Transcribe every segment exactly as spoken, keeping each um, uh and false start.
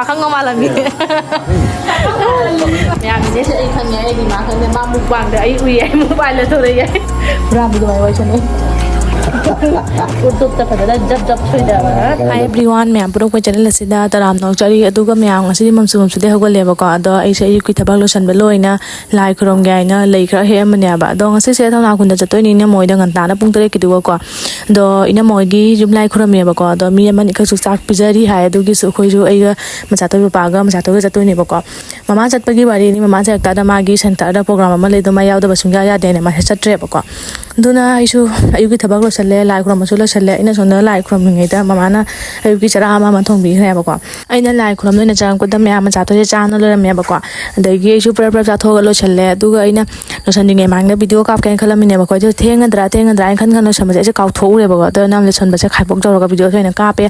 ꯄꯥꯈꯪꯒ ꯃꯥꯜꯂꯝꯃꯤ꯫ ꯃꯌꯥꯝꯁꯦ ꯑꯩ ꯈꯪꯉꯦ, ꯑꯩꯗꯤ ꯃꯥ ꯈꯪꯗꯦ, ꯃꯥ ꯃꯨꯛꯕꯥꯡꯗ ꯑꯩ ꯎꯏ, ꯑꯩ ꯃꯨꯛꯕꯥꯡꯗ ꯊꯣꯔꯛꯑꯦ꯫ ꯍꯨꯔꯥꯟꯕ ꯑꯗꯨꯃꯥꯏꯅ ꯋꯥꯔꯤ ꯁꯥꯟꯅꯩ꯫ ꯎꯇꯨꯞꯇ ꯐꯖꯅ ꯖꯞ ꯖꯞ ꯁꯣꯏꯗꯕ꯫ Hi everyone, ꯃꯌꯥꯝ ꯄꯨꯔꯛꯄ ꯆꯦꯅꯦꯜ ꯑꯁꯤꯗ ꯇꯔꯥꯝꯅ ꯑꯣꯛꯆꯔꯤ꯫ ꯑꯗꯨꯒ ꯃꯌꯥꯝ ꯉꯁꯤꯗꯤ ꯃꯝꯁꯨ ꯃꯝꯁꯨꯗꯩ ꯍꯧꯒꯠꯂꯦꯕꯀꯣ꯫ ꯑꯗꯣ ꯑꯩꯁꯦ ꯑꯌꯨꯛꯀꯤ ꯊꯕꯛ ꯂꯣꯏꯁꯟꯕ ꯂꯣꯏꯅ ꯂꯥꯏ ꯈꯨꯔꯨꯝꯒꯦ ꯍꯥꯏꯅ ꯂꯩ ꯈꯔ ꯍꯦꯛꯑꯝꯕꯅꯦꯕ꯫ ꯑꯗꯣ ꯉꯁꯤꯁꯦ ꯊꯧꯅꯥ ꯈꯨꯟꯗ ꯆꯠꯇꯣꯏꯅꯤ ꯏꯅꯝꯃ ꯍꯣꯏꯗ ꯉꯟꯇꯥꯅ ꯄꯨꯡ ꯇꯔꯦꯠꯀꯤꯗꯨꯒꯀꯣ꯫ ꯑꯗꯣ ꯏꯅꯝꯃ ꯍꯣꯏꯒꯤ ꯌꯨꯝ ꯂꯥꯏ ꯈꯨꯔꯝꯃꯦꯕꯀꯣ꯫ ꯑꯗꯣ ꯃꯤ ꯑꯃꯅꯤꯈꯛꯁꯨ ꯆꯥꯛ ꯄꯤꯖꯔꯤ ꯍꯥꯏ꯫ ꯑꯗꯨꯒꯤꯁꯨ ꯑꯩꯈꯣꯏꯁꯨ ꯑꯩꯒ ꯃꯆꯥꯇꯣꯏ ꯄꯄꯥꯒ ꯃꯆꯥꯇꯣꯏꯒ ꯆꯠꯇꯣꯏꯅꯦꯕꯀꯣ꯫ ꯃꯃꯥ ꯆꯠꯄꯒꯤ ꯋꯥꯔꯤꯅꯤ꯫ ꯃꯃꯥ ꯆꯠꯂꯛꯇꯥꯗ ꯃꯥꯒꯤ ꯁꯦꯟꯇꯔꯗ ꯄ꯭ꯔꯣꯒ꯭ꯔꯥꯝ ꯑꯃ ꯂꯩꯗꯣ ꯃꯥ ꯌꯥꯎꯗꯕ ꯁꯨꯡꯌꯥ ꯌꯥꯗꯦꯅ ꯃꯥꯁꯦ ꯆꯠꯇ꯭ꯔꯦꯕꯀꯣ꯫ ꯑꯗꯨꯅ ꯑꯩꯁꯨ ꯑꯌꯨꯛꯀꯤ ꯊꯕꯛ ꯂꯣꯏꯁꯜꯂꯦ, ꯂꯥꯏ ꯈꯨꯔꯨꯝꯕꯁꯨ ꯂꯣꯏꯁꯜꯂꯦ꯫ ꯑꯩꯅ ꯁꯣꯝꯗ ꯂꯥꯏ ꯈꯨꯔꯨꯝꯃꯤꯉꯩꯗ ꯃꯃꯥꯅ ꯑꯌꯨꯛꯀꯤ ꯆꯔꯥ ꯑꯃ ꯑꯃ ꯊꯣꯡꯕꯤꯈ꯭ꯔꯦꯕꯀꯣ꯫ ꯑꯩꯅ ꯂꯥꯏ ꯈꯨꯔꯨꯝꯕ ꯑꯣꯏꯅ ꯆꯪꯉꯛꯄꯗ ꯃꯌꯥꯝ ꯃꯆꯥꯇꯣꯏꯁꯦ ꯆꯥꯅ ꯂꯣꯏꯔꯝꯃꯦꯕꯀꯣ꯫ ꯑꯗꯒꯤ ꯑꯩꯁꯨ ꯄ꯭ꯔꯞ ꯄ꯭ꯔꯞ ꯆꯥꯊꯣꯛꯑꯒ ꯂꯣꯏꯁꯜꯂꯦ꯫ ꯑꯗꯨꯒ ꯑꯩꯅ ꯂꯣꯏꯁꯟꯗ꯭ꯔꯤꯉꯩ ꯃꯃꯥꯡꯗ ꯚꯤꯗꯤꯑꯣ ꯀꯥꯞꯀꯦꯅ ꯈꯜꯂꯝꯃꯤꯅꯦꯕꯀꯣ꯫ ꯑꯗꯨ ꯊꯦꯡꯒꯗ꯭ꯔꯥ ꯊꯦꯡꯒꯗ꯭ꯔꯥ ꯍꯥꯏꯅ ꯈꯟ ꯈꯟ ꯂꯣꯏꯁꯟꯕꯁꯦ ꯑꯩꯁꯦ ꯀꯥꯎꯊꯣꯛꯎꯔꯦꯕꯀꯣ꯫ ꯑꯗꯨꯅ ꯂꯣꯏꯁꯟꯕꯁꯦ ꯈꯥꯏꯕꯣꯛ ꯇꯧꯔꯒ ꯚꯤꯗꯤꯑꯣꯁꯦ ꯑꯣꯏꯅ ꯀꯥꯞꯄꯦ꯫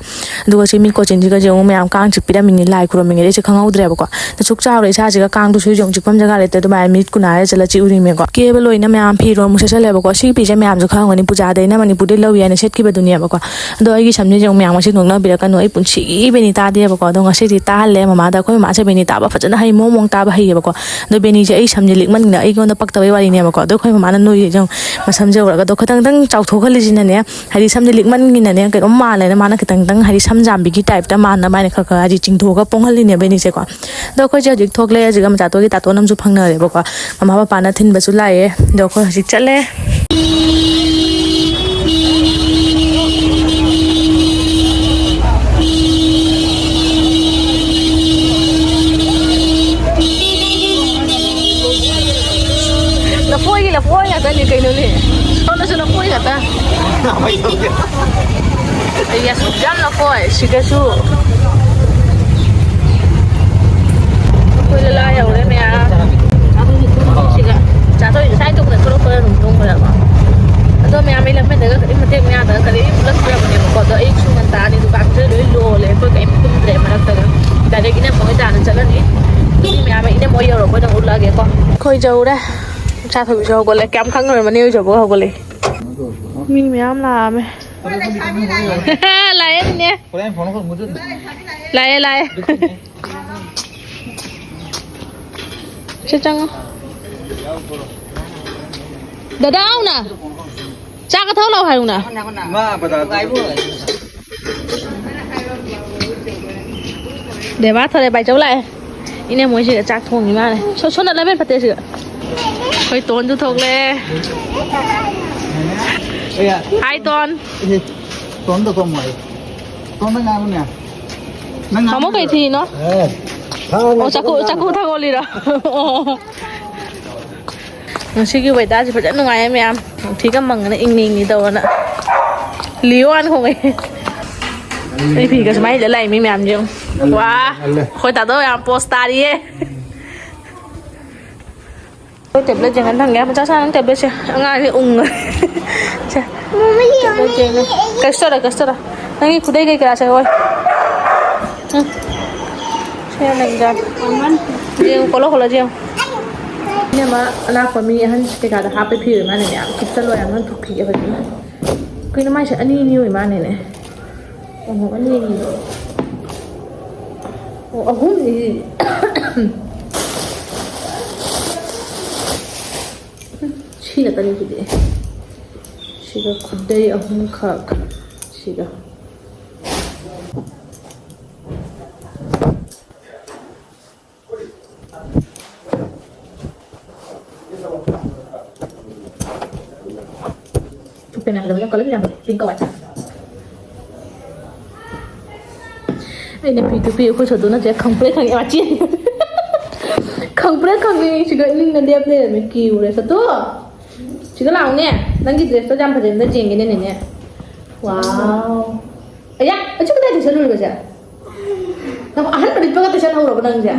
ꯑꯗꯨꯒ ꯁꯤ ꯃꯤ ꯀꯣꯆꯤꯟꯁꯤꯒꯁꯦ ꯑꯃꯨꯛ ꯃꯌꯥꯝ ꯀꯥꯡ ꯆꯤꯛ ꯄꯤꯔꯝꯃꯤꯅꯤ ꯂꯥꯏ ꯈꯨꯔꯨꯝꯃꯤꯉꯩꯗ ꯑꯩꯁꯦ ꯈꯪꯍꯧꯗ꯭ꯔꯦꯕꯀꯣ꯫ ꯑꯗ ꯁꯨꯛ ꯆꯥꯎꯔꯦ ꯏꯁꯥꯁꯤꯒ, ꯀꯥꯡꯗꯨꯁꯨ ꯑꯃꯨꯛ ꯆꯤꯛꯐꯝ ꯖꯒꯥ ꯂꯩꯇꯦ꯫ ꯑꯗꯨꯃꯥꯏꯅ ꯃꯤꯠ ꯀꯨꯟꯅꯥꯏꯔ ꯆꯠꯂ ꯆꯤꯛꯎꯔꯤꯃꯦꯀꯣ꯫ ꯀꯦꯕ ꯂꯣꯏꯅ ꯃꯌꯥꯝ ꯐꯤꯔꯣꯜ ꯑꯃꯨꯛ ꯁꯦꯠꯆꯜꯂꯦꯕꯀꯣ꯫ ꯁꯤ ꯐꯤꯁꯦ ꯃꯌꯥꯝꯁꯨ ꯈꯪꯉꯝꯒꯅꯤ, ꯄꯨꯖꯥꯗ ꯑꯩꯅ ꯃꯅꯤꯄꯨꯔꯗꯩ ꯂꯧꯏ ꯍꯥꯏꯅ ꯁꯦꯠꯈꯤꯕꯗꯨꯅꯦꯕꯀꯣ꯫ ꯑꯗꯣ ꯑꯩꯒꯤ ꯁꯝꯁꯤꯁꯦ ꯑꯃꯨꯛ ꯃꯌꯥꯝ ꯉꯁꯤ ꯅꯣꯛꯅꯕꯤꯔꯛꯀꯅꯨ꯫ ꯑꯩ ꯄꯨꯟꯁꯤꯒꯤ ꯕꯦꯅꯤ ꯇꯥꯗꯦꯕꯀꯣ꯫ ꯑꯗꯣ ꯉꯁꯤꯗꯤ ꯇꯥꯍꯜꯂꯦ꯫ ꯃꯃꯥꯗ ꯑꯩꯈꯣꯏ ꯃꯃꯥꯁꯦ ꯕꯦꯅꯤ ꯇꯥꯕ ꯐꯖꯅ ꯍꯩ, ꯃꯑꯣꯡ ꯃꯑꯣꯡ ꯇꯥꯕ ꯍꯩꯌꯦꯕꯀꯣ꯫ ꯑꯗꯣ ꯕꯦꯅꯤꯁꯦ ꯑꯩ ꯁꯝꯁꯦ ꯂꯤꯛꯃꯟꯒꯤꯅ ꯑꯩꯉꯣꯟꯗ ꯄꯛꯇꯕꯩ ꯋꯥꯔꯤꯅꯦꯕꯀꯣ꯫ ꯑꯗꯣ ꯑꯩꯈꯣꯏ ꯃꯃꯥꯅ ꯅꯣꯏꯌꯦ ꯌꯦꯡꯉꯣ, ꯃꯁꯝꯁꯦ ꯎꯔꯒ꯫ ꯑꯗꯣ ꯈꯤꯇꯪꯗꯪ ꯆꯥꯎꯊꯣꯛꯍꯜꯂꯤꯁꯤꯅꯅꯦ, ꯍꯥꯏꯗꯤ ꯁꯝꯁꯦ ꯂꯤꯛꯃꯟꯒꯤꯅꯅꯦ ꯀꯩꯅꯣꯝ ꯃꯥꯜꯂꯦꯅ ꯃꯥꯅ ꯈꯤꯇꯪꯗꯪ, ꯍꯥꯏꯗꯤ ꯁꯝ ꯖꯥꯝꯕꯤꯒꯤ ꯇꯥꯏꯞꯇ ꯃꯥꯅ ꯃꯥꯅ ꯈꯔ ꯈꯔ ꯍꯥꯏꯗꯤ ꯆꯤꯡꯊꯣꯛꯑꯒ ꯄꯣꯡꯍꯜꯂꯤꯅꯦꯕ ꯕꯦꯅꯤꯁꯦꯀꯣ꯫ ꯑꯗꯣ ꯑꯩꯈꯣꯏꯁꯦ ꯍꯧꯖꯤꯛ ꯊꯣꯛꯂꯛꯑꯦ꯫ ꯍꯧꯖꯤꯛ ꯃꯆꯥꯇꯣꯒꯤ ꯇꯥꯇꯣꯟ ꯑꯃꯁꯨ ꯐꯪꯅꯔꯦꯕꯀꯣ꯫ ꯃꯃꯥ ꯄꯄꯥꯅ ꯊꯤꯟꯕꯁꯨ ꯂꯥꯛꯑꯦ꯫ ꯑꯗꯣ ꯑꯩꯈꯣꯏ ꯍꯧꯖꯤꯛ ꯆꯠꯂꯦ꯫ ꯂꯐꯣꯏꯒꯤ ꯂꯐꯣꯏ ꯉꯥꯛꯇꯅꯤ ꯀꯩꯅꯣꯅꯦ꯫ ꯁꯣꯝꯗꯁꯨ ꯂꯐꯣꯏ ꯉꯥꯛꯇ꯫ ꯑꯩ ꯑꯁꯨꯛ ꯌꯥꯝ ꯂꯐꯣꯏ ꯁꯤꯗꯁꯨ꯫ ꯑꯩꯈꯣꯏ ꯂꯂꯥ ꯌꯧꯔꯦ ꯃꯌꯥꯝ꯫ ꯁꯤꯒ ꯆꯥꯊꯣꯛꯏ ꯉꯁꯥꯏ ꯇꯨꯡꯗ ꯊꯣꯛꯂꯛꯄꯗ ꯑꯗꯨꯝ ꯇꯣꯡꯕꯗꯀꯣ꯫ ꯑꯗꯣ ꯃꯌꯥꯝ ꯑꯩ ꯂꯝꯕꯦꯟꯗꯒ ꯀꯔꯤꯝ ꯃꯇꯦꯛ ꯃꯌꯥꯗꯒ ꯀꯔꯤꯝ ꯎꯠꯂꯛꯇ꯭ꯔꯕꯅꯦꯕꯀꯣ꯫ ꯑꯗꯣ ꯑꯌꯨꯛꯁꯨ ꯉꯟꯇꯥꯅꯤ, ꯗꯨꯀꯥꯟꯁꯨ ꯂꯣꯏ ꯂꯣꯜꯂꯦ꯫ ꯑꯩꯈꯣꯏ ꯀꯔꯤꯝ ꯀꯨꯝꯗ꯭ꯔꯦ ꯃꯔꯛꯇꯒ꯫ ꯗꯥꯏꯔꯦꯛ ꯏꯅꯝꯃ ꯍꯣꯏ ꯇꯥꯟꯅ ꯆꯠꯂꯅꯤ꯫ ꯑꯗꯨꯗꯤ ꯃꯌꯥꯝ ꯑꯩ ꯏꯅꯝꯃ ꯍꯣꯏ ꯌꯧꯔꯛꯄ ꯑꯣꯏꯅ ꯎꯠꯂꯛꯑꯒꯦꯀꯣ꯫ ꯑꯩꯈꯣꯏ ꯌꯧꯔꯦ꯫ ꯆꯥꯊꯣꯛꯄꯤꯁꯨ ꯍꯧꯒꯠꯂꯦ꯫ ꯀꯌꯥꯝ ꯈꯪꯉꯨꯔꯕ ꯅꯦ ꯍꯣꯏꯁꯨ ꯍꯧꯒꯠꯂꯦ꯫ ꯃꯤ ꯃꯌꯥꯝ ꯂꯥꯛꯑꯝꯃꯦ꯫ ꯂꯥꯛꯑꯦ ꯅꯦ꯫ ꯂꯥꯛꯑꯦ, ꯂꯥꯛꯑꯦ꯫ ꯁꯤ ꯆꯪꯉꯣ꯫ ꯗꯗꯥ ꯍꯥꯎꯅ꯫ ꯆꯥꯛꯀ ꯊꯛ ꯂꯥꯎ ꯍꯥꯏꯌꯨꯅ꯫ ꯃꯥ ꯕꯖꯥꯔ ꯕꯦꯕꯥꯔ ꯊꯣꯔꯦ ꯕꯥꯏꯆꯧ ꯂꯥꯛꯑꯦ꯫ ꯏꯅꯦ ꯃꯣꯏꯁꯤꯗ ꯆꯥꯛ ꯊꯣꯡꯉꯤ ꯃꯥꯜꯂꯦ꯫ ꯁꯣ-, ꯁꯣꯝꯗ ꯂꯦꯃꯟ ꯐꯠꯇꯦ ꯁꯤꯗ꯫ ꯑꯩꯈꯣꯏ ꯇꯣꯟꯁꯨ ꯊꯣꯛꯂꯛꯑꯦ꯫ ꯑꯦ, ꯍꯥꯏ ꯇꯣꯟ꯫ ꯑꯦ, ꯇꯣꯟꯗ ꯀꯧ ꯃꯥꯜꯂꯦ꯫ ꯇꯣꯟꯗ ꯉꯥꯡꯉꯨꯅꯦ꯫ ꯅꯪ ꯃꯥꯃꯣ ꯀꯩ ꯉꯥꯡꯉꯨꯅꯦ꯫ ꯊꯤꯔꯤꯅꯣ? ꯑꯦ, ꯊꯥꯡ ꯑꯣ, ꯆꯥꯛꯀꯨ, ꯆꯥꯛꯀꯨ ꯊꯥꯡꯒꯣꯜꯂꯤꯔꯣ? ꯑꯣ꯫ ꯉꯁꯤꯒꯤ ꯋꯦꯗꯔꯁꯤ ꯐꯖꯅ ꯅꯨꯡꯉꯥꯏꯌꯦ ꯃꯌꯥꯝ꯫ ꯅꯨꯡꯊꯤꯒ ꯃꯪꯉꯅ ꯏꯪꯅꯤ ꯏꯪꯅꯤ ꯇꯧꯔꯅ꯫ ꯂꯤꯌꯣ ꯍꯥꯟꯅ ꯈꯣꯡꯉꯛꯑꯦ꯫ ꯑꯩ ꯐꯤꯒ ꯁꯨꯃꯥꯏꯅ ꯏꯜꯂ ꯂꯥꯛꯏ ꯃꯤ ꯃꯌꯥꯝꯁꯦ ꯌꯦꯡꯉꯨ꯫ ꯉꯜꯂꯦ, ꯋꯥ꯫ ꯉꯜꯂꯦ꯫ ꯑꯩꯈꯣꯏ ꯇꯥꯗꯣ ꯌꯥꯝ ꯄꯣꯁ ꯇꯥꯔꯤꯌꯦ꯫ ꯑꯩꯈꯣꯏ ꯇꯦꯕ꯭ꯂꯦꯠ ꯌꯦꯡꯍꯟ ꯊꯝꯒꯦ꯫ ꯃꯆꯥ ꯁꯥ ꯅꯪ ꯇꯦꯕ꯭ꯂꯦꯠꯁꯦ ꯑꯉꯥꯡꯁꯦ ꯎꯪꯉ꯫ ꯁꯦ꯫ ꯇꯦꯕ꯭ꯂꯦꯠ ꯌꯦꯡꯉꯦ꯫ ꯀꯩꯁꯨ ꯇꯧꯔꯣꯏ, ꯀꯩꯁꯨ ꯇꯧꯔꯣꯏ꯫ ꯅꯪꯒꯤ ꯈꯨꯗꯩ ꯀꯩꯀꯥꯁꯦ ꯍꯣꯏ꯫ ꯎꯝ꯫ ꯁꯦ ꯂꯩꯖꯥꯠ꯫ ꯌꯦꯡꯉꯨ, ꯈꯣꯠꯂꯣ, ꯈꯣꯠꯂꯣ, ꯌꯦꯡꯉꯨ꯫ ꯏꯅꯝꯃ ꯑꯂꯥꯛꯄ ꯃꯤ ꯑꯍꯟ ꯀꯩꯀꯥꯗ ꯍꯥꯞꯄ ꯐꯤ ꯑꯣꯏ ꯃꯥꯅꯦ, ꯌꯥꯝ ꯊꯨꯞꯆꯜꯂꯣ, ꯌꯥꯝ ꯊꯨꯞꯄꯤꯑꯦ ꯐꯖꯅ꯫ ꯀꯩꯅꯣ ꯃꯥꯏꯁꯦ ꯑꯅꯤ ꯑꯅꯤ ꯑꯣꯏ ꯃꯥꯅꯦꯅꯦ꯫ ꯑꯣ, ꯑꯅꯤ ꯑꯅꯤ꯫ ꯑꯣ, ꯑꯍꯨꯝꯅꯤ꯫ ꯁꯤ ꯅꯠꯇꯅꯤ ꯁꯤꯗꯤ꯫ ꯁꯤꯒ ꯈꯨꯗꯩ ꯑꯍꯨꯝꯈꯛ꯫ ꯁꯤꯒ꯫ ꯄꯦꯅꯥ ꯐꯖꯕ ꯌꯥꯝ ꯀꯜꯂꯤ, ꯌꯥꯝ ꯄꯤꯡ ꯀꯧꯋꯦ꯫ ꯑꯩꯅ ꯄꯤ ꯇꯨ ꯄꯤ ꯑꯩꯈꯣꯏ ꯁꯣꯗꯨꯅ ꯆꯦ ꯈꯪꯄ꯭ꯔꯦꯛ ꯈꯪꯉꯦ ꯃꯥ ꯆꯦꯟ-, ꯈꯪꯄ꯭ꯔꯦꯛ ꯈꯪꯉꯦ ꯁꯤꯗ ꯏꯅꯤꯡꯅ ꯂꯦꯞ ꯂꯩꯔꯝꯃꯦ ꯀꯤꯔꯨꯔꯦ꯫ ꯁꯣꯗꯨ! ꯁꯤꯗ ꯂꯥꯛꯎꯅꯦ꯫ ꯅꯪꯒꯤ ꯗ꯭ꯔꯦꯁꯇꯣ ꯌꯥꯝ ꯐꯖꯩ꯫ ꯑꯝꯇ ꯌꯦꯡꯒꯦꯅꯦ ꯅꯦꯅꯦ꯫ ꯋꯥꯎ꯫ ꯑꯌꯥ! ꯑꯁꯤ ꯀꯗꯥꯏ ꯇꯨꯏꯁꯟ ꯂꯣꯏꯕꯁꯦ? ꯅꯪ ꯑꯍꯟꯕ ꯂꯤꯠꯄꯒ ꯇꯨꯏꯁꯟ ꯍꯧꯔꯕ ꯅꯪꯁꯦ?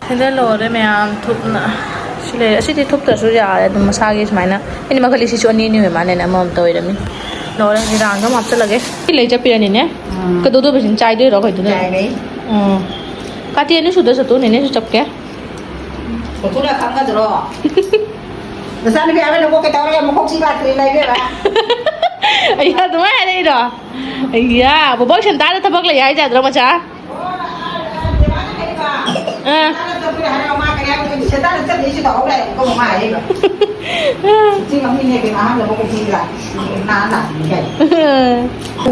ꯁꯤꯗ ꯂꯣꯏꯔꯦ ꯃꯌꯥꯝ ꯊꯨꯞꯅ꯫ ꯁꯤ ꯂꯩꯔꯦ꯫ ꯑꯁꯤꯗꯤ ꯊꯨꯞꯇ꯭ꯔꯁꯨ ꯌꯥꯔꯦ ꯑꯗꯨꯝ ꯃꯁꯥꯒꯤ ꯁꯨꯃꯥꯏꯅ꯫ ꯑꯩꯅ ꯃꯈꯜ ꯁꯤꯁꯨ ꯑꯅꯤ ꯑꯅꯤ ꯑꯣꯏ ꯃꯥꯜꯂꯦꯅꯦ, ꯑꯃꯃꯝꯇ ꯑꯣꯏꯔꯝꯅꯤ꯫ ꯂꯣꯏꯔꯦ, ꯔꯥꯎꯟꯗ ꯑꯃ ꯍꯥꯞꯆꯜꯂꯒꯦ꯫ ꯁꯤ ꯂꯩ ꯆꯠꯄꯤꯔꯅꯤꯅꯦ꯫ ꯎꯝ꯫ ꯀꯩꯗꯧꯗꯣꯏꯕ ꯁꯤꯅ ꯆꯥꯏꯗꯣꯏꯔꯣ ꯀꯩꯗꯧꯗꯣꯏꯅꯣ? ꯆꯥꯏꯔꯦ꯫ ꯎꯝ꯫ ꯀꯥꯇꯤ ꯑꯅꯤ ꯁꯨꯗ ꯆꯠꯇꯣ ꯅꯦꯅꯦꯁꯨ ꯆꯞꯀꯦ꯫ ꯀꯣꯊꯨꯅ ꯈꯪꯒꯗ꯭ꯔꯣ? ꯅꯆꯥꯅꯨꯄꯤ ꯑꯃꯅ ꯀꯣꯛ ꯀꯩ ꯇꯧꯔꯒ ꯃꯀꯣꯛ ꯆꯤꯛ ꯂꯥꯛꯇ꯭ꯔꯤ ꯂꯩꯕꯤꯕ꯫ ꯑꯩ ꯑꯗꯨꯃꯥꯏꯅ ꯍꯥꯏꯔꯛꯏꯔꯣ? ꯑꯩꯌꯥ, ꯕꯣꯕꯣꯛ ꯁꯦꯟꯇꯥꯗ ꯊꯕꯛ ꯂꯩ ꯍꯥꯏꯖꯥꯗ꯭ꯔꯣ, ꯃꯆꯥ? ꯑꯥ꯫ ꯁꯦꯟꯇꯥꯗ ꯆꯠꯂꯤꯁꯤ ꯇꯧꯍꯧꯔꯦ, ꯀꯣꯛ ꯃꯥ ꯍꯥꯏꯔꯛꯏꯕ꯫ ꯆꯤꯛ ꯉꯝꯃꯤꯅꯦ ꯀꯩꯅꯣ, ꯑꯍꯥꯟꯕ ꯃꯀꯣꯛ ꯆꯤꯛ ꯂꯥꯛ-, ꯅꯥ ꯂꯥꯛꯄꯅꯤ ꯀꯩꯅꯣ꯫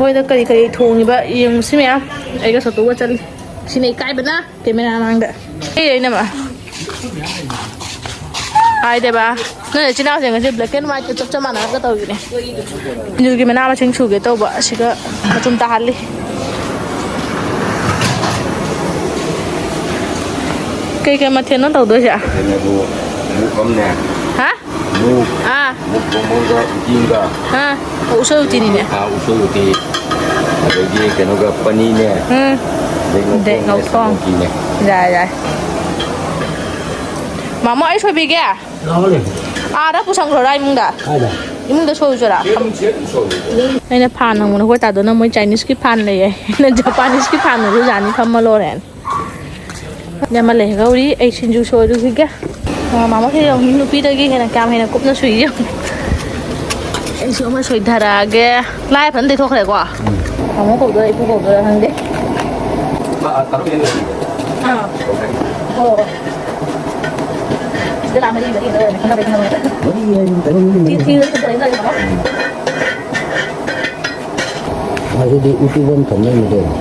ꯃꯣꯏꯗ ꯀꯔꯤ ꯀꯔꯤ ꯊꯣꯡꯉꯤꯕ ꯌꯦꯡꯉꯨꯁꯤ ꯃꯌꯥꯝ꯫ ꯑꯩꯒ ꯁꯣꯇꯣꯒ ꯆꯠꯂꯤ꯫ ꯁꯤꯅ ꯏꯀꯥꯏꯕꯅ꯫ ꯀꯦꯃꯦꯔꯥ ꯃꯥꯡꯗ꯫ ꯑꯦ, ꯑꯩꯅꯃ꯫ ꯍꯥꯏꯗꯦꯕ꯫ ꯅꯣꯏ ꯏꯆꯤꯟ ꯏꯅꯥꯎꯁꯦ ꯉꯁꯤ black and white ꯀ ꯆꯞ ꯆꯞ ꯃꯥꯟꯅꯔꯒ ꯇꯧꯔꯤꯅꯦ꯫ ꯁꯤꯡꯖꯨꯒꯤ ꯃꯅꯥ ꯃꯁꯤꯡ ꯁꯨꯒꯦ ꯇꯧꯕ꯫ ꯑꯁꯤꯒ ꯃꯆꯨꯝ ꯇꯥꯍꯜꯂꯤ꯫ ꯀꯩ ꯀꯩ ꯃꯊꯦꯜꯅꯣ ꯇꯧꯗꯣꯏꯁꯦ? ꯀꯩꯅꯣꯗꯨ, ꯃꯨꯛ ꯑꯃꯅꯦ꯫ ꯍꯥ? ꯃꯨꯛ꯫ ꯑꯥ꯫ ꯃꯨꯛ ꯊꯣꯡꯕ ꯑꯃꯒ ꯎꯇꯤ ꯑꯃꯒ꯫ ꯑꯥ꯫ ꯎꯁꯣꯏ ꯎꯇꯤꯅꯤꯅꯦ꯫ ꯑꯥ, ꯎꯁꯣꯏ ꯎꯇꯤ꯫ ꯑꯗꯒꯤ ꯀꯩꯅꯣꯒ ꯄꯅꯤꯅꯦ꯫ ꯎꯝ꯫ ꯑꯗꯩ ꯑꯗꯩ ꯉꯧꯊꯣꯡꯅꯦ, ꯉꯧꯊꯣꯡ꯫ ꯁꯪꯒꯣꯝ ꯈꯤꯔꯅꯦ꯫ ꯌꯥꯏ, ꯌꯥꯏ꯫ ꯃꯥꯃꯣ, ꯑꯩ ꯁꯣꯏꯕꯤꯒꯦ꯫ ꯂꯥꯛꯑꯣꯅꯦ꯫ ꯑꯥꯗ ꯄꯨꯁꯟꯈ꯭ꯔꯣꯔꯥ ꯏꯃꯨꯡꯗ? ꯀꯥꯏꯗ? ꯏꯃꯨꯡꯗ ꯁꯣꯏꯁꯤꯔꯥ? ꯑꯩꯅ ꯐꯥꯟ ꯍꯪꯕꯅꯦ, ꯑꯩꯈꯣꯏ ꯇꯥꯗꯣꯅ ꯃꯣꯏ Chineseꯀꯤ ꯐꯥꯟ ꯂꯩꯌꯦ꯫ ꯑꯩꯅ Japaneseꯀꯤ ꯐꯥꯟ ꯑꯣꯏꯔꯁꯨ ꯌꯥꯅꯤ, ꯐꯝꯃ ꯂꯣꯏꯔꯦꯅ꯫ ꯏꯅꯝꯃ ꯂꯩꯍꯧꯔꯤ, ꯑꯩ ꯁꯤꯡꯖꯨ ꯁꯣꯏꯔꯨꯈꯤꯒꯦ꯫ ꯑ, ꯃꯥꯃꯣ ꯁꯤ ꯌꯦꯡꯉꯨ, ꯅꯨꯄꯤꯗꯒꯤ ꯍꯦꯟꯅ ꯀꯌꯥꯝ ꯍꯦꯟꯅ ꯀꯨꯞꯅ ꯁꯨꯏ ꯌꯦꯡꯉꯨ꯫ ꯑꯩꯁꯨ ꯑꯃ ꯁꯣꯏꯊꯔꯛꯑꯒꯦ꯫ ꯂꯥꯏ ꯐꯖꯅ ꯇꯩꯊꯣꯛꯈ꯭ꯔꯦꯀꯣ? ꯃꯥꯃꯣ ꯀꯧꯗꯣꯏꯔꯥ ꯏꯄꯨ ꯀꯧꯗꯣꯏꯔꯥ ꯈꯪꯗꯦ꯫ ꯑꯥ, ꯍꯣꯏ, ꯍꯣꯏ꯫ ꯁꯤꯗ ꯂꯥꯛꯑ ꯃꯔꯤ ꯃꯔꯤ ꯈꯛꯇ ꯑꯣꯏꯔꯝꯃꯦ, ꯈꯪꯅꯕꯩ ꯈꯪꯅꯕ꯫ ꯃꯔꯤ ꯍꯥꯏꯁꯦ ꯇꯔꯨꯛꯅꯤ꯫ ꯊꯤ-, ꯊꯤꯔꯁꯨ ꯐꯖꯅ ꯂꯩꯔꯝꯃꯣ꯫ ꯑꯗꯨꯗꯤ ꯎꯇꯤ ꯕꯣꯝ ꯊꯝꯅꯩꯅꯤ ꯀꯩꯅꯣ꯫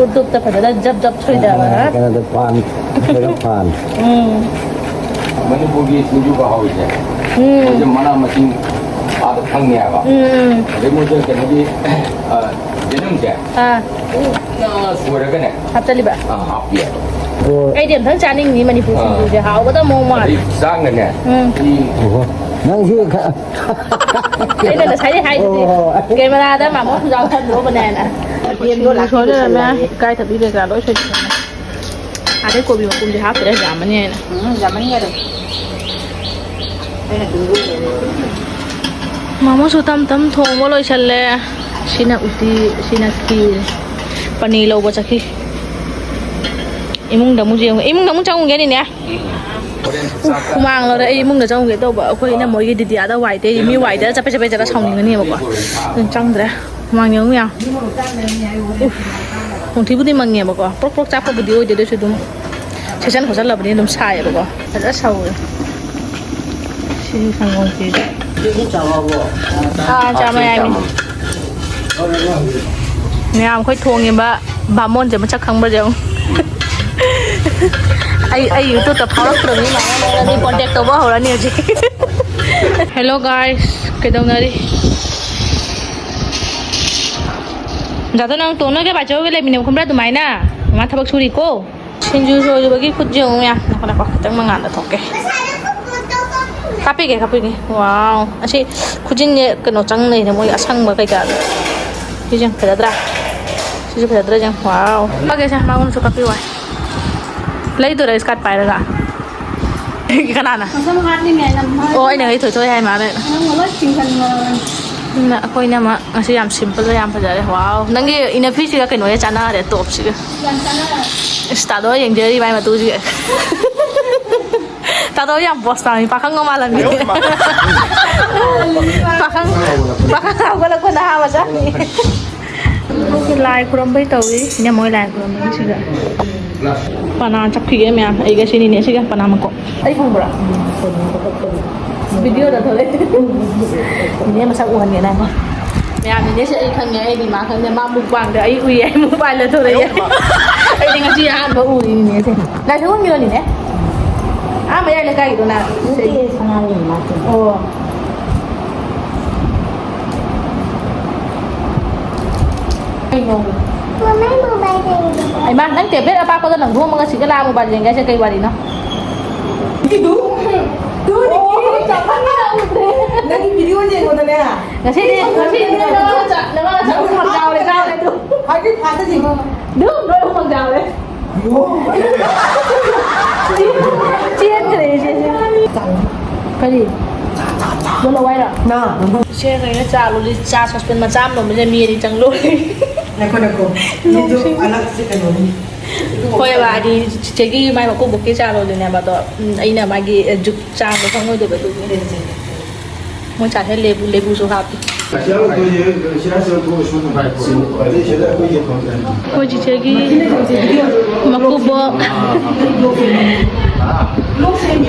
ꯎꯇꯨꯞꯇ ꯐꯖꯅ ꯖꯞ ꯖꯞ ꯁꯣꯏꯗꯕ꯫ ꯑ, ꯀꯩꯅꯣꯗ ꯐꯥꯟ, ꯀꯩꯅꯣ ꯐꯥꯟ꯫ ꯎꯝ꯫ ꯃꯅꯤꯄꯨꯔꯒꯤ ꯁꯤꯡꯖꯨꯒ ꯍꯥꯎꯔꯤꯁꯦ꯫ ꯎꯝ꯫ ꯃꯣꯏꯁꯦ ꯃꯅꯥ ꯃꯁꯤꯡ ꯑꯥꯗ ꯐꯪꯉꯦ ꯍꯥꯏꯕ꯫ ꯎꯝ꯫ ꯑꯗꯩ ꯃꯣꯏꯁꯦ ꯀꯩꯅꯣꯒꯤ, ꯑ, ꯌꯦꯅꯝꯁꯦ꯫ ꯑꯥ꯫ ꯀꯨꯞꯅ ꯁꯣꯏꯔꯒꯅꯦ꯫ ꯍꯥꯞꯆꯜꯂꯤꯕ? ꯑꯥ, ꯍꯥꯞꯄꯤ ꯍꯥꯏꯕ꯫ ꯑꯣ꯫ ꯑꯩꯗꯤ ꯑꯝꯇꯪ ꯆꯥꯅꯤꯡꯉꯤ ꯃꯅꯤꯄꯨꯔ ꯑꯥ꯫ ꯁꯤꯡꯖꯨꯁꯦ, ꯍꯥꯎꯒꯗꯕ ꯃꯑꯣꯡ ꯃꯥꯜꯂꯦ꯫ ꯑꯗꯩ ꯆꯥꯡꯅꯅꯦ꯫ ꯎꯝ꯫ ꯁꯤ ꯑꯣꯍꯣ꯫ ꯅꯪꯁꯤ ꯈ-, ꯑꯩꯅ ꯉꯁꯥꯏꯗꯩ ꯍꯥꯏꯗꯨꯗꯤ, ꯑꯣ, ꯍꯣꯏ꯫ ꯀꯦꯃꯦꯔꯥꯗ ꯃꯥꯃꯣ ꯊꯨꯖꯥꯎ ꯊꯝꯗ꯭ꯔꯣꯕꯅꯦꯅ꯫ ꯁꯣꯏ ꯂꯩꯔꯝꯃꯦ꯫ ꯏꯀꯥꯏꯊꯕꯤ ꯀꯩꯀꯥ ꯂꯣꯏ ꯁꯣꯏ ꯂꯩꯔꯝꯃꯦ꯫ ꯑꯗꯩ ꯀꯣꯕꯤ ꯃꯄꯨꯝꯗꯤ ꯍꯥꯞꯇ꯭ꯔꯦ, ꯌꯥꯝꯃꯅꯤ ꯍꯥꯏꯅ꯫ ꯎꯝ, ꯌꯥꯝꯃꯟꯈꯔꯦ꯫ ꯑꯩꯅ ꯗꯨꯡꯗꯨ ꯃꯥꯃꯣꯁꯨ ꯇꯝ ꯇꯝ ꯊꯣꯡꯕ ꯂꯣꯏꯁꯜꯂꯦ꯫ ꯁꯤꯅ ꯎꯇꯤ, ꯁꯤꯅ ꯈꯤꯔ꯫ ꯄꯅꯤꯔ ꯂꯧꯕ ꯆꯠꯈꯤ꯫ ꯏꯃꯨꯡꯗ ꯑꯃꯨꯛ ꯌꯦꯡꯉꯨ, ꯏꯃꯨꯡꯗ ꯑꯃꯨꯛ ꯆꯪꯉꯨꯒꯦꯅꯤꯅꯦ꯫ ꯎꯐ, ꯍꯨꯃꯥꯡ ꯂꯧꯔꯦ꯫ ꯑꯩ ꯏꯃꯨꯡꯗ ꯆꯪꯉꯨꯒꯦ ꯇꯧꯕ, ꯑꯩꯈꯣꯏ ꯏꯅꯝꯃ ꯍꯣꯏꯒꯤ ꯗꯤꯗꯤꯌꯥꯗ ꯋꯥꯏ ꯇꯩꯔꯤ꯫ ꯃꯤ ꯋꯥꯏ ꯇꯩꯔ ꯆꯠꯄꯦ ꯆꯠꯄꯦ ꯆꯠꯂ ꯁꯥꯎꯅꯤꯡꯒꯅꯦꯕꯀꯣ꯫ ꯑꯗꯨꯅ ꯆꯪꯗ꯭ꯔꯦ꯫ ꯍꯨꯃꯥꯡ ꯌꯦꯡꯉꯨ ꯌꯥꯝ꯫ ꯎꯐ, ꯅꯣꯡꯊꯤꯕꯨꯗꯤ ꯃꯪꯉꯦꯕꯀꯣ, ꯄ꯭ꯔꯣꯛ ꯄ꯭ꯔꯣꯛ ꯆꯥꯛꯄꯕꯨꯗꯤ ꯑꯣꯏꯗꯦ, ꯑꯗꯨꯏꯁꯨ ꯑꯗꯨꯝ ꯁꯦꯁꯟ ꯈꯣꯠꯆꯜꯂꯕꯅꯤꯅ ꯑꯗꯨꯝ ꯁꯥꯏꯌꯦꯕꯀꯣ꯫ ꯐꯖꯅ ꯁꯧꯔꯦ꯫ ꯁꯤꯒꯤ ꯁꯪꯒꯣꯝ ꯈꯦꯔ꯫ ꯑꯥ, ꯆꯥ ꯃꯌꯥꯏꯅꯤ꯫ ꯃꯌꯥꯝ ꯑꯩꯈꯣꯏ ꯊꯣꯡꯉꯤꯕ ꯕꯥꯃꯣꯟꯁꯦ ꯃꯁꯛ ꯈꯪꯕ꯭ꯔꯥ ꯌꯦꯡꯉꯨ꯫ ꯑꯩ, ꯑꯩ YouTube ꯐꯥꯎꯔꯛꯇ꯭ꯔꯕꯅꯤ, ꯃꯥꯅ ꯅꯪ ꯀꯣꯟꯇꯦꯛ ꯇꯧꯕ ꯍꯧꯔꯅꯤ ꯍꯧꯖꯤꯛ꯫ Hello guys, ꯀꯩꯗꯧꯅꯔꯤ? ꯖꯥꯗꯣ, ꯅꯪ ꯇꯣꯡꯅꯒ ꯕꯥꯆꯧꯒ ꯂꯩꯃꯤꯟꯅꯕ ꯈꯪꯕ꯭ꯔꯥ? ꯑꯗꯨꯃꯥꯏꯅ ꯃꯥ ꯊꯕꯛ ꯁꯨꯔꯤꯀꯣ꯫ ꯁꯤꯡꯖꯨ ꯁꯨꯔꯤꯕꯒꯤ ꯈꯨꯠ ꯌꯦꯡꯉꯨ ꯃꯌꯥꯝ꯫ ꯉꯥꯏꯈꯣ, ꯉꯥꯏꯈꯣ, ꯈꯤꯇꯪ ꯃꯉꯥꯜꯗ ꯊꯣꯛꯀꯦ꯫ ꯀꯥꯞꯄꯤꯒꯦ, ꯀꯥꯞꯄꯤꯒꯦ꯫ ꯋꯥꯎ꯫ ꯑꯁꯤ ꯈꯨꯖꯤꯟꯁꯦ ꯀꯩꯅꯣ ꯆꯪ ꯂꯩꯅꯦ, ꯃꯣꯏ ꯑꯁꯪꯕ ꯀꯩꯀꯥꯗꯣ꯫ ꯁꯤꯁꯦ ꯐꯖꯗ꯭ꯔꯥ? ꯁꯤꯁꯨ ꯐꯖꯗ꯭ꯔꯥ ꯌꯦꯡꯉꯨ꯫ ꯋꯥꯎ꯫ ꯀꯥꯞꯄꯤꯒꯦꯁꯦ, ꯃꯉꯣꯟꯗꯁꯨ ꯀꯥꯞꯄꯤꯌꯨ ꯍꯥꯏ꯫ ꯂꯩꯗꯣꯏꯔꯥ ꯏꯁꯀꯥꯔꯠ ꯄꯥꯏꯔꯒ? ꯀꯅꯥꯅ? ꯃꯁꯝ ꯍꯥꯠꯂꯤꯅꯦ ꯍꯥꯏꯅ ꯃꯥ ꯑꯣ, ꯑꯩꯅ ꯉꯩ ꯊꯣꯏꯊꯣꯏ ꯍꯥꯏ ꯃꯥꯅ꯫ ꯅꯪ ꯂꯣꯏ ꯆꯤꯡꯁꯟꯈ꯭ꯔꯕꯅꯤ꯫ ꯑꯗꯨꯅ ꯑꯩꯈꯣꯏꯅ ꯑꯃ ꯉꯁꯤ ꯌꯥꯝ simple ꯑꯣꯏ, ꯌꯥꯝ ꯐꯖꯔꯦ꯫ ꯋꯥꯎ, ꯅꯪꯒꯤ inner ꯐꯤꯁꯤꯒ ꯀꯩꯅꯣꯒ ꯆꯥꯟꯅꯔꯦ, topꯁꯤꯒ꯫ ꯌꯥꯝ ꯆꯥꯟꯅꯔꯦ꯫ ꯏꯁ, ꯇꯥꯗꯣ ꯌꯦꯡꯖꯔꯤ ꯃꯥꯏ ꯃꯇꯨꯁꯤꯒ꯫ ꯇꯥꯗꯣ ꯌꯥꯝ boss ꯇꯥꯃꯤ, ꯄꯥꯈꯪꯒ ꯃꯥꯜꯂꯝꯃꯤ꯫ ꯄꯥꯈꯪ, ꯄꯥꯈꯪ ꯍꯧꯒꯠꯂꯛꯄ ꯅꯍꯥ ꯃꯆꯥꯅꯤ꯫ ꯂꯥꯏ ꯈꯨꯔꯝꯕꯩ ꯇꯧꯔꯤ, ꯏꯅꯝꯃ ꯍꯣꯏ ꯂꯥꯏ ꯈꯨꯔꯝꯕꯒꯤ ꯁꯤꯗ꯫ ꯄꯅꯥ ꯆꯞꯈꯤꯒꯦ ꯃꯌꯥꯝ, ꯑꯩꯒ ꯁꯤꯅꯤꯅꯦ, ꯁꯤꯒ ꯄꯅꯥ ꯃꯀꯣꯛ꯫ ꯑꯩ ꯈꯪꯕ꯭ꯔꯥ? Videoꯗ ꯊꯣꯛꯂꯛꯑꯦ꯫ ꯏꯅꯦ ꯃꯁꯛ ꯎꯍꯟꯒꯦ ꯅꯪ꯫ ꯃꯌꯥꯝ, ꯏꯅꯦꯁꯦ ꯑꯩ ꯈꯪꯉꯦ, ꯑꯩꯗꯤ ꯃꯥ ꯈꯪꯗꯦ, ꯃꯥ mukbangꯗ ꯑꯩ ꯎꯏꯌꯦ, ꯑꯩ mukbangꯗ ꯊꯣꯛꯂꯛꯑꯦ꯫ ꯑꯩꯗꯤ ꯉꯁꯤ ꯑꯍꯥꯟꯕ ꯎꯔꯤꯅꯦꯁꯦ꯫ ꯂꯥꯏ ꯁꯒꯣꯜꯒꯤꯔꯣꯅꯤꯅꯦ? ꯑꯥ, ꯃꯌꯥꯏ ꯂꯩꯀꯥꯏꯒꯤꯗꯣ ꯅꯪ? ꯅꯠꯇꯦ, ꯁꯅꯥꯒꯤ ꯃꯥꯗꯤ꯫ ꯑꯣ꯫ ꯀꯩꯅꯣ? ꯃꯃꯥꯏ mobile ꯂꯩꯔꯦ꯫ ꯍꯩꯃꯥ, ꯅꯪ tablet ꯑꯄꯥꯛꯄꯗ ꯅꯪ ꯊꯣꯝꯃꯒ ꯁꯤꯒ ꯂꯥꯛꯑ mobile ꯌꯦꯡꯒꯦ ꯍꯥꯏꯁꯦ ꯀꯩ ꯋꯥꯔꯤꯅꯣ? ꯅꯪꯒꯤ video ꯌꯦꯡꯉꯣꯗꯅꯦ꯫ ꯉꯁꯤꯗꯤ, ꯉꯁꯤꯗꯤ ꯅꯃꯥ ꯆꯥ-, ꯅꯃꯥ ꯆꯥ ꯑꯍꯨꯝꯃꯛ ꯆꯥꯎꯔꯦ, ꯆꯥꯎꯔꯦ ꯑꯗꯨ꯫ ꯍꯥꯏꯗꯤ ꯐꯥꯗꯗꯤ꯫ ꯑꯗꯨ ꯂꯣꯏ ꯑꯍꯨꯝꯃꯛ ꯆꯥꯎꯔꯦ꯫ ꯆꯦꯟꯈ꯭ꯔꯦ ꯏꯆꯦꯁꯦ꯫ ꯀꯔꯤ? ꯂꯣꯜꯂꯣ ꯍꯥꯏꯔꯣ? ꯅ꯫ ꯏꯆꯦꯈꯩꯅ ꯆꯥ ꯂꯣꯜꯂꯤ, ꯆꯥ saucepan ꯃꯆꯥ ꯑꯃ ꯂꯣꯟꯕꯁꯦ ꯃꯤ ꯑꯅꯤ ꯆꯪ ꯂꯣꯜꯂꯤ꯫ ꯉꯥꯏꯈꯣ, ꯉꯥꯏꯈꯣ꯫ ꯁꯤꯁꯨ ꯅꯣꯡꯁꯤꯡ꯫ ꯑꯂꯛꯁꯦ ꯀꯩꯅꯣꯅꯤ꯫ ꯍꯣꯏꯕ, ꯍꯥꯏꯗꯤ ꯆꯤꯆꯦꯒꯤ ꯃꯥꯏ ꯃꯀꯨꯕꯣꯛꯀꯤ ꯆꯥ ꯂꯣꯜꯂꯤꯅꯦꯕ ꯑꯗꯣ, ꯎꯝ, ꯑꯩꯅ ꯃꯥꯒꯤ, ꯑ, ꯖꯨꯛ ꯆꯥꯡꯗꯣ ꯈꯪꯉꯣꯏꯗꯕ ꯑꯗꯨꯒꯤ꯫ ꯃꯣꯏ ꯆꯥꯁꯦ ꯂꯦꯕꯨ, ꯂꯦꯕꯨꯁꯨ ꯍꯥꯞꯄꯤ꯫ ꯑꯩꯈꯣꯏ ꯆꯤꯆꯦꯒꯤ ꯃꯀꯨꯕꯣꯛ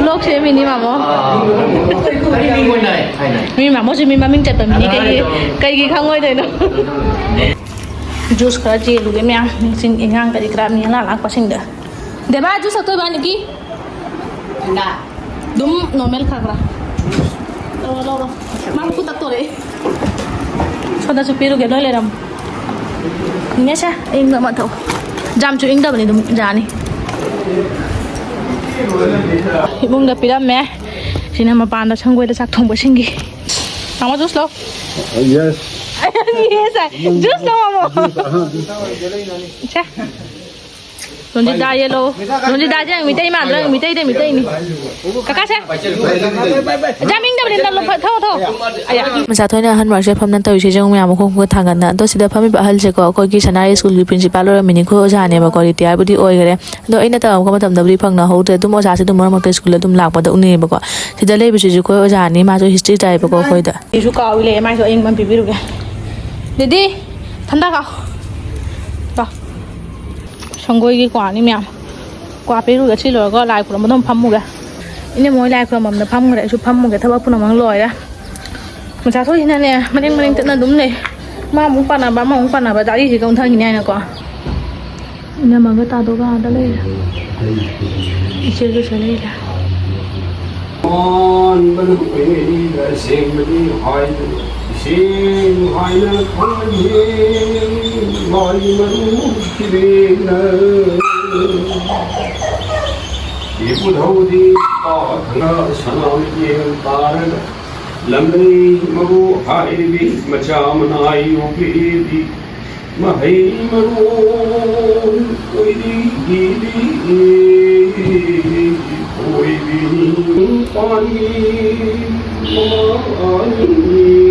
ꯂꯣꯛ ꯁꯦꯝꯃꯤꯅꯤ ꯃꯥꯃꯣ꯫ ꯃꯤ ꯃꯥꯃꯣꯁꯦ ꯃꯤ ꯃꯃꯤꯡ ꯆꯠꯄ ꯃꯤꯅꯤ, ꯀꯩꯒꯤ, ꯀꯩꯒꯤ ꯈꯪꯉꯣꯏꯗꯣꯏꯅꯣ? ꯖꯨꯁ ꯈꯔ ꯆꯦꯜꯂꯨꯒꯦ ꯃꯌꯥꯝ, ꯅꯤꯡꯁꯤꯡ ꯏꯟꯁꯥꯡ ꯀꯔꯤ ꯀꯔꯥ ꯃꯤ ꯑꯂꯥꯛ ꯂꯥꯛꯄꯁꯤꯡꯗ꯫ ꯗꯦꯕꯥ, ꯖꯨꯁ ꯊꯛꯇꯣꯏꯕ ꯅꯤꯀꯤ? ꯑꯗꯨꯝ ꯅꯣꯔꯃꯦꯜ ꯈꯔ ꯈꯔ꯫ ꯂꯧꯔꯣ, ꯂꯧꯔꯣ꯫ ꯃꯥ ꯃꯈꯨꯠ ꯇꯛꯇꯣꯔꯦ꯫ ꯁꯣꯝꯗꯁꯨ ꯄꯤꯔꯨꯒꯦ, ꯂꯣꯏ ꯂꯩꯔꯝꯃꯣ꯫ ꯏꯪꯉꯦꯁꯦ, ꯑꯏꯪꯕ ꯑꯃ ꯊꯛꯎ꯫ ꯖꯥꯝꯁꯨ ꯏꯪꯗꯕꯅꯤ, ꯑꯗꯨꯝ ꯌꯥꯅꯤ꯫ ꯏꯃꯨꯡꯗ ꯄꯤꯔꯝꯃꯦ꯫ ꯁꯤꯅ ꯃꯄꯥꯟꯗ ꯁꯪꯒꯣꯏꯗ ꯆꯥꯛ ꯊꯣꯡꯕꯁꯤꯡꯒꯤ꯫ ꯃꯥꯃꯣ, ꯖꯨꯁ ꯂꯧ꯫ Yes. Yes, sir. ꯖꯨꯁ ꯂꯧ, ꯃꯥꯃꯣ꯫ ꯖꯨꯁ, ꯑꯍꯥ, ꯖꯨꯁ꯫ ꯁꯦ꯫ ꯔꯣꯟꯖꯤꯇꯥ ꯌꯦꯜꯂꯣ꯫ ꯔꯣꯟꯖꯤꯇꯥꯁꯦ ꯌꯥꯝ ꯃꯤꯇꯩ ꯃꯥꯟꯗ꯭ꯔꯣ? ꯌꯥꯝ ꯃꯤꯇꯩꯗ ꯃꯤꯇꯩꯅꯤ꯫ ꯀꯀꯥꯁꯦ꯫ ꯌꯥꯝ ꯏꯪꯗꯕꯅꯤꯅ ꯂꯧ-, ꯊꯛꯑꯣ, ꯊꯛꯑꯣ꯫ ꯑꯌꯥ꯫ ꯃꯆꯥ ꯊꯣꯏꯅ ꯑꯍꯟ ꯃꯔꯛꯁꯦ ꯐꯝꯅ ꯇꯧꯔꯤꯁꯦ ꯌꯦꯡꯉꯨ ꯃꯌꯥꯝ, ꯃꯈꯣꯡ ꯈꯨꯠ ꯊꯥꯡꯒꯠꯅ꯫ ꯑꯗꯣ ꯁꯤꯗ ꯐꯝꯃꯤꯕ ꯑꯍꯜꯁꯦꯀꯣ, ꯑꯩꯈꯣꯏꯒꯤ ꯁꯅꯥꯔꯩ ꯁ꯭ꯀꯨꯜꯒꯤ ꯄ꯭ꯔꯤꯟꯁꯤꯄꯥꯜ ꯑꯣꯏꯔꯝꯃꯤꯅꯤ, ꯑꯩꯈꯣꯏ ꯑꯣꯖꯥꯅꯦꯕꯀꯣ, ꯔꯤꯇꯤꯌꯥꯔꯕꯨꯗꯤ ꯑꯣꯏꯈ꯭ꯔꯦ꯫ ꯑꯗꯣ ꯑꯩꯅ ꯇꯝꯃꯛꯄ ꯃꯇꯝꯗꯕꯨꯗꯤ ꯐꯪꯅꯍꯧꯗ꯭ꯔꯦ꯫ ꯑꯗꯨꯝ ꯑꯣꯖꯥꯁꯦ ꯑꯗꯨꯝ ꯃꯔꯛ ꯃꯔꯛꯇ ꯁ꯭ꯀꯨꯜꯗ ꯑꯗꯨꯝ ꯂꯥꯛꯄꯗ ꯎꯅꯩꯌꯦꯕꯀꯣ꯫ ꯁꯤꯗ ꯂꯩꯕꯁꯤꯁꯨ ꯑꯩꯈꯣꯏ ꯑꯣꯖꯥꯅꯤ, ꯃꯥꯁꯨ ꯍꯤꯁꯇ꯭ꯔꯤ ꯇꯥꯏꯌꯦꯕꯀꯣ ꯑꯩꯈꯣꯏꯗ꯫ ꯁꯤꯁꯨ ꯀꯥꯎꯏ ꯂꯩ, ꯃꯥꯏꯁꯨ ꯑꯌꯤꯡꯕ ꯑꯃ ꯄꯤꯕꯤꯔꯨꯒꯦ꯫ ꯗꯤꯗꯤ, ꯊꯟꯗ ꯀꯥꯎ꯫ ꯀꯥꯎ꯫ ꯁꯪꯒꯣꯏꯒꯤ ꯀ꯭ꯋꯥꯅꯤ ꯃꯌꯥꯝ꯫ ꯀ꯭ꯋꯥ ꯄꯤꯔꯨꯒꯦ, ꯁꯤ ꯂꯣꯏꯔꯒ ꯂꯥꯏ ꯈꯨꯔꯨꯝꯕꯗ ꯑꯃꯨꯛ ꯐꯝꯃꯨꯒꯦ꯫ ꯏꯅꯦ ꯃꯣꯏ ꯂꯥꯏ ꯈꯨꯔꯨꯝꯐꯝꯗ ꯐꯝꯈ꯭ꯔꯦ, ꯑꯩꯁꯨ ꯐꯝꯃꯨꯒꯦ, ꯊꯕꯛ ꯄꯨꯝꯅꯃꯛ ꯂꯣꯏꯔꯦ꯫ ꯃꯆꯥ ꯊꯣꯏꯁꯤꯅꯅꯦ, ꯃꯅꯤꯡ ꯃꯅꯤꯡ ꯆꯠꯅ ꯑꯗꯨꯝ ꯂꯩ꯫ ꯃꯥ ꯑꯃꯨꯛ ꯄꯥꯟꯅꯕ, ꯑꯃ ꯑꯃꯨꯛ ꯄꯥꯟꯅꯕ, ꯗꯥꯔꯤꯁꯤꯒ ꯑꯃꯨꯛ ꯊꯥꯡꯈꯤꯅꯤ ꯍꯥꯏꯅꯀꯣ꯫ ꯏꯅꯝꯃꯒ ꯇꯥꯗꯣꯒ ꯑꯥꯗ ꯂꯩꯔꯦ꯫ ꯏꯆꯦꯒꯁꯨ ꯂꯩꯔꯦ꯫ ꯄꯥꯟꯕꯅ ꯑꯣꯏꯔꯤꯕ ꯑꯁꯦꯡꯕꯅꯤ ꯍꯥꯏꯗꯨꯅ ꯏꯁꯤꯡ ꯍꯥꯏꯅ ꯈꯪꯍꯟꯈꯤ꯫ ꯃꯥꯒꯤ ꯃꯔꯨꯞꯀꯤ ꯕꯦꯡꯅ ꯏꯄꯨꯙꯧꯗꯤ ꯄꯥꯈꯪ ꯁꯅꯥ ꯃꯤꯠꯌꯦꯡ ꯇꯥꯔꯒ ꯂꯝꯂꯩ ꯃꯕꯨ ꯍꯥꯏꯔꯤꯕꯤ ꯃꯆꯥ ꯃꯅꯥꯏ ꯌꯣꯛꯂꯤꯕꯤ ꯃꯍꯩ ꯃꯔꯣꯡ ꯑꯣꯏꯔꯤꯕꯤ ꯑꯣꯏꯕꯤ ꯄꯥꯟꯕꯤ ꯃꯃꯥ ꯑꯅꯤ꯫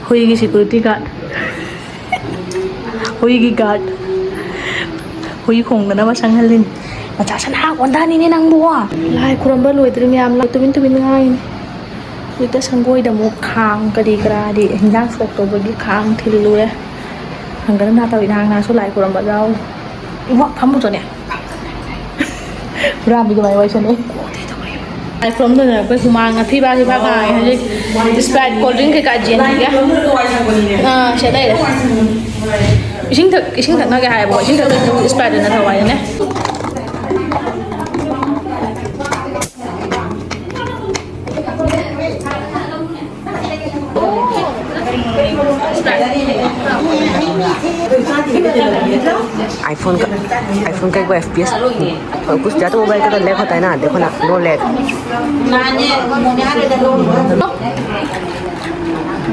ꯍꯨꯏꯒꯤ security guard꯫ ꯍꯨꯏꯒꯤ guard꯫ ꯍꯨꯏ ꯈꯣꯡꯗꯅꯕ ꯁꯪꯍꯜꯂꯤꯅꯤ꯫ ꯃꯆꯥ ꯁꯅꯥ ꯑꯣꯟꯊꯅꯤꯅꯦ ꯅꯪꯕꯨ꯫ ꯂꯥꯏ ꯈꯨꯔꯝꯕ ꯂꯣꯏꯗ꯭ꯔꯤ ꯃꯌꯥꯝ, ꯂꯥꯏ ꯇꯨꯃꯤꯟ ꯇꯨꯃꯤꯟ ꯉꯥꯡꯉꯤꯅꯤ꯫ ꯍꯧꯖꯤꯛꯇ ꯁꯪꯒꯣꯏꯗ ꯑꯃꯨꯛ ꯈꯥꯡ ꯀꯔꯤ ꯀꯔꯥꯗꯤ ꯍꯤꯟꯖꯥꯡ ꯁꯣꯛ ꯇꯧꯕꯒꯤ ꯈꯥꯡ ꯊꯤꯜꯂꯨꯔꯦ꯫ ꯍꯪꯒꯠ ꯍꯟꯗꯥ ꯇꯧ ꯏꯅꯥꯛ ꯅꯥꯁꯨ ꯂꯥꯏ ꯈꯨꯔꯝꯕ ꯌꯥꯎ꯫ ꯏꯃꯥ ꯐꯝꯃꯨꯆꯣꯅꯦ꯫ ꯍꯨꯔꯥꯟꯕꯤ ꯑꯗꯨꯃꯥꯏꯅ ꯋꯥꯔꯤ ꯁꯥꯟꯅꯩ꯫ ꯂꯥꯏ ꯈꯨꯔꯝꯗꯣꯏꯅꯦ ꯑꯩꯈꯣꯏ ꯍꯨꯃꯥꯡ ꯑꯊꯤꯕ ꯑꯊꯤꯕ ꯈꯥꯡꯉꯦ ꯍꯧꯖꯤꯛ꯫ Sprite, cold drink ꯀꯩꯀꯥ ꯌꯦꯟꯒꯦ꯫ ꯑꯥ, ꯁꯤꯗ ꯂꯩꯔꯦ꯫ ꯏꯁꯤꯡ ꯊꯛ-, ꯏꯁꯤꯡ ꯊꯛꯅꯒꯦ ꯍꯥꯏꯌꯦꯕꯀꯣ꯫ ꯏꯁꯤꯡ ꯊꯛꯅꯒꯦ Sprite ꯑꯣꯏꯅ ꯊꯛꯑꯣ ꯍꯥꯏꯅꯦ꯫ iPhone का, iPhone का एक बार F P S कुछ ज्यादा मोबाइल का तो lag होता है ना, देखो ना, no lag।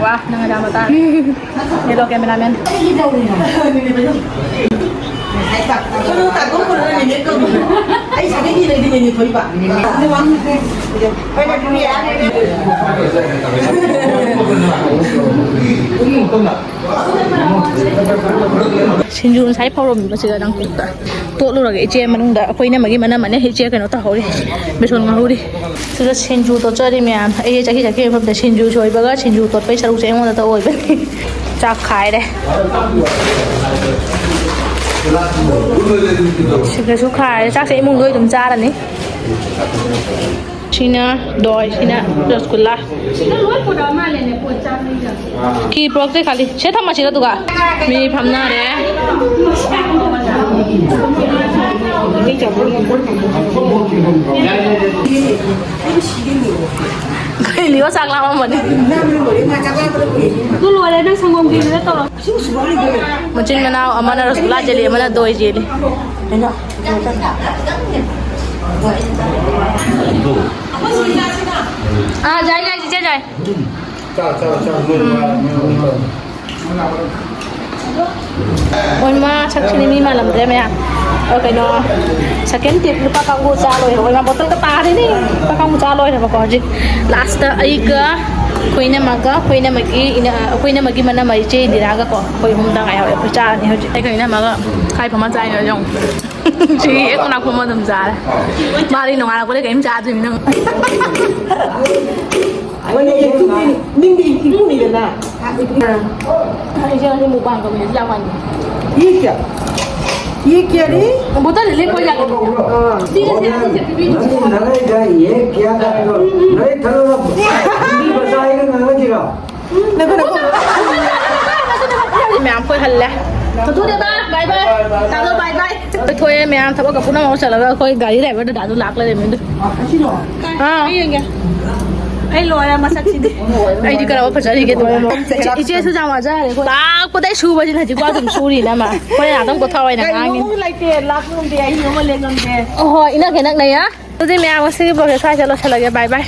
वाह, नंगा जामा था। Hello, cameraman. ꯁꯤꯡꯖꯨ ꯉꯁꯥꯏ ꯐꯧꯔꯝꯃꯤꯕꯁꯤꯒ ꯅꯪ ꯇꯣꯠꯂꯨꯔꯒꯦ꯫ ꯏꯆꯦ ꯃꯅꯨꯡꯗ ꯑꯩꯈꯣꯏ ꯏꯅꯝꯃꯒꯤ ꯃꯅꯝꯃꯅꯦ꯫ ꯏꯆꯦ ꯀꯩꯅꯣ ꯇꯧꯍꯧꯔꯤ, ꯕꯦꯁꯣꯟ ꯉꯧꯍꯧꯔꯤ꯫ ꯁꯤꯗ ꯁꯤꯡꯖꯨ ꯇꯣꯠꯆꯔꯤ ꯃꯌꯥꯝ꯫ ꯑꯩ ꯆꯍꯤ ꯆꯠꯈꯤꯕ ꯃꯐꯝꯗ ꯁꯤꯡꯖꯨ ꯁꯣꯏꯕꯒ ꯁꯤꯡꯖꯨ ꯇꯣꯠꯄꯒꯤ ꯁꯔꯨꯛꯁꯦ ꯑꯩꯉꯣꯟꯗ ꯇꯧ ꯑꯣꯏꯕꯅꯤ꯫ ꯆꯥꯛ ꯈꯥꯏꯔꯦ꯫ ꯁꯤꯗꯁꯨ ꯈꯥꯏꯔꯦ꯫ ꯆꯥꯛꯁꯦ ꯏꯃꯨꯡꯗ ꯑꯗꯨꯝ ꯆꯥꯔꯅꯤ꯫ ꯁꯤꯅ ꯗꯣꯏ, ꯁꯤꯅ ꯔꯁꯒꯨꯜꯂꯥ꯫ ꯁꯤꯗ ꯂꯣꯏ ꯄꯨꯔꯛꯑ ꯃꯥꯜꯂꯦꯅꯦ, ꯄꯣꯠ ꯆꯥꯝꯃꯔꯤꯒ꯫ ꯀꯤ ꯄꯨꯔꯛꯇꯦ ꯈꯥꯂꯤ꯫ ꯁꯦ ꯊꯝꯃꯁꯤꯔ ꯑꯗꯨꯒ꯫ ꯃꯤ ꯐꯝꯅꯔꯦ꯫ ꯀꯩ ꯂꯤꯑꯣ ꯆꯥꯛ ꯂꯥꯝꯃꯝꯃꯅꯤ꯫ ꯑꯗꯨ ꯂꯣꯏꯔꯦ, ꯅꯪ ꯁꯪꯒꯣꯝ ꯈꯤꯔꯤꯗ ꯇꯧꯔꯣ꯫ ꯃꯆꯤꯟ ꯃꯅꯥꯎ ꯑꯃꯅ ꯔꯁꯒꯨꯜꯂꯥ ꯆꯦꯜꯂꯤ, ꯑꯃꯅ ꯗꯣꯏ ꯆꯦꯜꯂꯤ꯫ ꯑꯥ, ꯌꯥꯏ, ꯌꯥꯏ, ꯆꯤꯆꯦ, ꯌꯥꯏ꯫ ꯎꯝ꯫ ꯍꯣꯏ, ꯃꯥ ꯁꯛꯁꯤꯅꯤ ꯃꯤ ꯃꯥꯜꯂꯝꯗ꯭ꯔꯦ ꯃꯌꯥꯝ꯫ ꯑꯣ, ꯀꯩꯅꯣ, second tip ꯂꯨꯄꯥ ꯀꯥꯡꯕꯨ ꯆꯥ ꯂꯣꯏꯔꯦ꯫ ꯍꯣꯏ, ꯃꯥ ꯕꯣꯇꯜꯒ ꯇꯥꯔꯤꯅꯤ꯫ ꯂꯨꯄꯥ ꯀꯥꯡꯕꯨ ꯆꯥ ꯂꯣꯏꯔꯦꯕꯀꯣ ꯍꯧꯖꯤꯛ꯫ Last ꯑꯩꯒ ꯑꯩꯈꯣꯏ ꯏꯅꯝꯃꯒ, ꯑꯩꯈꯣꯏ ꯏꯅꯝꯃꯒꯤ ꯏꯅ-, ꯑꯩꯈꯣꯏ ꯏꯅꯝꯃꯒꯤ ꯃꯅꯝꯃ ꯏꯆꯦ ꯏꯟꯗꯤꯔꯥꯒꯀꯣ, ꯑꯩꯈꯣꯏ ꯑꯍꯨꯝꯗ ꯉꯥꯏꯍꯧꯔꯦ꯫ ꯑꯩꯈꯣꯏ ꯆꯥꯔꯅꯤ ꯍꯧꯖꯤꯛ꯫ ꯑꯩꯒ ꯏꯅꯝꯃꯒ ꯀꯥꯏ ꯐꯝꯃ ꯆꯥꯏꯅꯣ ꯌꯦꯡꯉꯨ꯫ ꯁꯤꯒꯤ ꯍꯦꯛ ꯃꯅꯥꯛ ꯐꯝꯃ ꯑꯗꯨꯝ ꯆꯥꯔꯦ꯫ ꯃꯥꯗꯤ ꯅꯣꯡꯉꯥꯜꯂꯛꯄꯗ ꯀꯔꯤꯝ ꯆꯥꯗ꯭ꯔꯤꯕꯅꯤꯅ꯫ ꯅꯪꯗꯤ ꯏꯄꯨꯅꯤꯗꯅ꯫ ꯑꯩꯁꯦ ꯉꯁꯤ ꯃꯨꯛꯕꯥꯡ ꯇꯧꯕꯤꯔꯗꯤ ꯌꯥꯝ ꯋꯥꯅꯤ꯫ ꯌꯦꯛ ꯀꯌꯥ? ꯌꯦꯛ ꯀꯌꯥꯅꯤ? ꯕꯣꯇꯜꯗ ꯂꯦꯞꯄ ꯌꯥꯗꯕ꯫ ꯑꯥ꯫ ꯁꯤ, ꯁꯤ, ꯁꯤ, ꯁꯤ, ꯁꯤ, ꯁꯤ꯫ ꯅꯪꯒꯤ ꯅꯔꯩꯗ ꯌꯦꯛ ꯀꯌꯥ ꯇꯥꯏꯅꯣ? ꯅꯔꯩ ꯊꯠꯂꯒ ꯍꯤꯟꯗꯤ ꯃꯆꯥ ꯑꯩꯒ ꯉꯥꯡꯅꯁꯤꯔꯣ? ꯅꯈꯣꯏ, ꯅꯈꯣꯏ꯫ ꯃꯌꯥꯝ ꯑꯩꯈꯣꯏ ꯍꯜꯂꯦ꯫ ꯊꯣꯛꯑꯦ ꯃꯌꯥꯝ, ꯊꯕꯛꯀ ꯄꯨꯝꯅꯃꯛ ꯆꯠꯂꯒ ꯑꯩꯈꯣꯏ ꯒꯥꯔꯤ ꯗ꯭ꯔꯥꯏꯚꯔ ꯗꯗꯥꯗꯨ ꯂꯥꯛ ꯂꯩꯔꯝꯃꯦ ꯑꯗꯨ꯫ ꯑꯥ꯫ ꯑꯩ ꯌꯦꯡꯒꯦ꯫ ꯑꯩ ꯂꯣꯏꯔꯦ ꯃꯁꯛꯁꯤꯗꯤ꯫ ꯑꯩꯗꯤ ꯀꯔꯝꯕ ꯐꯖꯔꯤꯒꯦ ꯑꯗꯨ? ꯏꯆꯦ, ꯏꯆꯦꯁꯨ ꯌꯥꯝ ꯋꯥꯖꯔꯦ ꯑꯩꯈꯣꯏ꯫ ꯂꯥꯛꯄꯗꯩ ꯁꯨꯕꯁꯤꯅ ꯍꯧꯖꯤꯛꯐꯥꯎ ꯑꯗꯨꯝ ꯁꯨꯔꯤꯅꯦ ꯑꯃ꯫ ꯍꯣꯔꯦꯟ ꯉꯥꯛꯇꯪ ꯄꯣꯊꯥꯎ ꯍꯥꯏꯅ ꯉꯥꯡꯉꯤꯅꯦ꯫ ꯀꯔꯤꯅꯣ ꯂꯩꯇꯦ, ꯂꯥꯛ ꯉꯝꯗꯦ, ꯑꯩ ꯑꯃ ꯂꯦꯡ ꯉꯝꯗꯦ꯫ ꯑꯣ, ꯍꯣꯏ, ꯏꯅꯛ ꯍꯦꯟꯅꯛ ꯅꯩꯌꯦ꯫ ꯑꯗꯨꯗꯤ ꯃꯌꯥꯝ ꯉꯁꯤꯒꯤ vlogꯁꯦ ꯁ꯭ꯋꯥꯏꯗ ꯂꯣꯏꯁꯤꯜꯂꯒꯦ꯫ Bye bye꯫